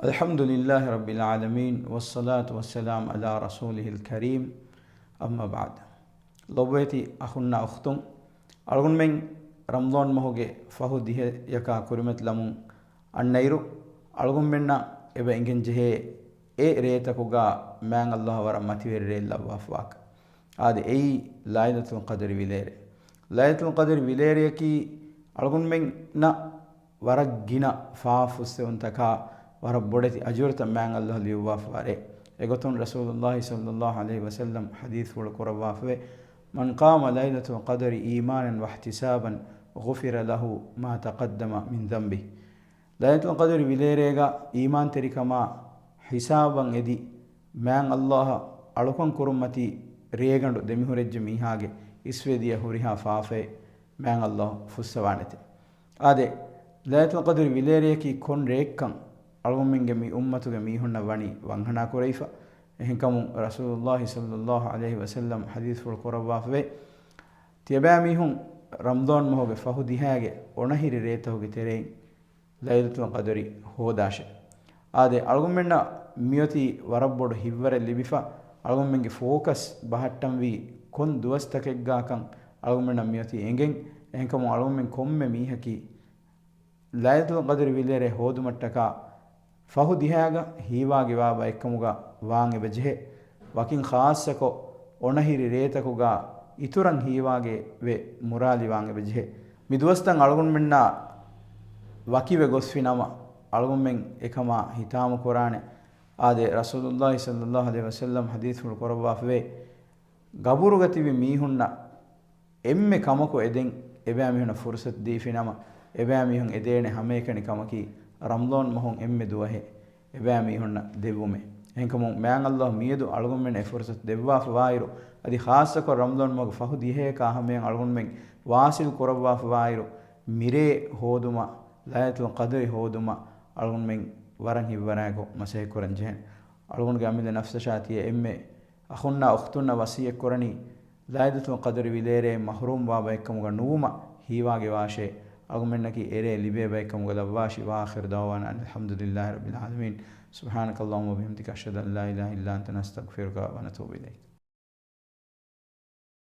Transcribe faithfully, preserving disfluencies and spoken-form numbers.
الحمد لله رب العالمين، والصلاة والسلام على رسوله الكريم، أما بعد. ލޮބުވެތި އަޚުންނާ އުޚްތުން، އަޅުގަނޑުމެން ރަމަޟާން މަހުގެ ފަހު ދިހަޔަކާ ކުރިމަތިލަމުން އަންނައިރު، އަޅުގަނޑުމެންނަށް އެބަ އެނގެން ޖެހޭ އެ ރޭތަކުގަ މާތް ﷲ ވަރަށް މަތިވެރި ރެއެއް ލައްވާފަވާކަން. އާދެ، އެއީ ލައިލަތުލް ޤަދްރި ވިލޭރޭ. ލައިލަތުލް ޤަދްރި ވިލޭރެޔަކީ އަޅުގަނޑުމެންނަށް ވަރަށް ގިނަ ފާފަ ފުއްސެވުންތަކާ ވަރަށް ބޮޑެތި އަޖުރުތައް މާތް ﷲ ލިޔުއްވާފަވާ ރޭ. އެގޮތުން ރަސޫލުﷲ ޞައްލަﷲ ޢަލައިހި ވަސައްލަމް ޙަދީޘްފުޅު ކުރައްވާފަވޭ، من قام ليلة القدر إيمانا واحتسابا غفر له ما تقدم من ذنبه. ލައިލަތުލް ޤަދްރި ވިލޭރޭގަ އީމާންތެރިކަމާ ހިސާބަށް އެދި، މާތް ﷲ އަށް އަޅުކަން ކުރުންމަތީ ރޭގަނޑު ދެމިހުރެއްޖެ މީހާގެ އިސްވެދިޔަ ހުރިހާ ފާފައެއް މާތް ﷲ ފުއްސަވާނެތެ. އާދެ، ލައިލަތުލް ޤަދްރި ވިލޭރެޔަކީ ކޮން ރެއެއްކަން އަޅުގަނޑުމެންގެ މި އުއްމަތުގެ މީހުންނަށް ވަނީ ވަންހަނާ ކުރެވިފަ. އެހެންކަމުން ރަސޫލުﷲ ޞައްލަﷲ ޢަލައިހި ވަސައްލަމް ޙަދީޘްފުޅު ކުރައްވާފަވޭ، ތިޔަބައިމީހުން ރަމަޟާން މަހުގެ ފަހު ދިހައިގެ އޮނަހިރި ރޭތަކުގެ ތެރެއިން ލައިލަތުލް ޤަދްރި ހޯދާށޭ. އާދެ، އަޅުގަނޑުމެންނަށް މިއޮތީ ވަރަށް ބޮޑު ހިތްވަރެއް ލިބިފަ، އަޅުގަނޑުމެންގެ ފޯކަސް ބަހައްޓަންވީ ކޮން ދުވަސްތަކެއްގާކަން އަޅުގަނޑުމެންނަށް މިއޮތީ އެނގެން. އެހެންކަމުން އަޅުގަނޑުމެން ކޮންމެ މީހަކީ ލައިލަތުލް ޤަދްރި ވިލޭރޭ ހޯދުމަށްޓަކާ ފަހު ދިހައިގަ ހީވާގިވާ ބައެއްކަމުގަ ވާން އެބަ ޖެހޭ. ވަކިން ޚާއްޞަކޮށް އޮނަހިރި ރޭތަކުގަ އިތުރަށް ހީވާގިވެ މުރާލިވާން އެބަ ޖެހޭ. މި ދުވަސްތައް އަޅުގަނޑުމެންނާ ވަކިވެ ގޮސްފި ނަމަ، އަޅުގަނޑުމެން އެކަމާ ހިތާމަ ކުރާނެ. އާދެ، ރަސޫލުﷲ ޞައްލަﷲ ޢަލައިހި ވަސައްލަމް ޙަދީޘްފުޅު ކުރައްވާފަވޭ، ގަބުރުގަ ތިބި މީހުންނަށް އެންމެ ކަމަކު އެދެން އެބައިމީހުންނަށް ފުރުޞަތު ދީފި ނަމަ، އެބައިމީހުން އެދޭނެ ހަމައެކަނި ކަމަކީ ރަމަޟާން މަހުން އެންމެ ދުވަހެއް އެބައިމީހުންނަށް ދެއްވުމޭ. އެހެންކަމުން މާތް ﷲ މިއަދު އަޅުގަނޑުމެންނަށް އެ ފުރުޞަތު ދެއްވާފަވާއިރު، އަދި ޚާއްޞަކޮށް ރަމަޟާން މަހުގެ ފަހު ދިހަޔަކާ ހަމަޔަށް އަޅުގަނޑުމެން ވާޞިލް ކުރައްވާފަވާއިރު، މިރޭ ހޯދުމަށް، ލައިލަތުލް ޤަދްރި ހޯދުމަށް އަޅުގަނޑުމެން ވަރަށް ހިތްވަރާއެކު މަސައްކަތް ކުރަން ޖެހޭނެ. އަޅުގަނޑުގެ އަމިއްލަ ނަފްސަށާ ތިޔަ އެންމެ އަޚުންނާ އުޚްތުންނަށް ވަޞިއްޔަތް ކުރަނީ، ލައިލަތުލް ޤަދްރި ވިލޭރޭ މަޙްރޫމްވާ ބައެއްކަމުގަ ނުވުމަށް ހީވާގިވާށޭ، އަޅުގަނޑުމެންނަކީ އެރޭ ލިބޭ ބައެއްކަމުގަ ލައްވާށި. وآخر دعوانا أن الحمد لله رب العالمين. سبحانك اللهم وبحمدك، أشهد أن لا إله إلا أنت، نستغفرك ونتوب إليك.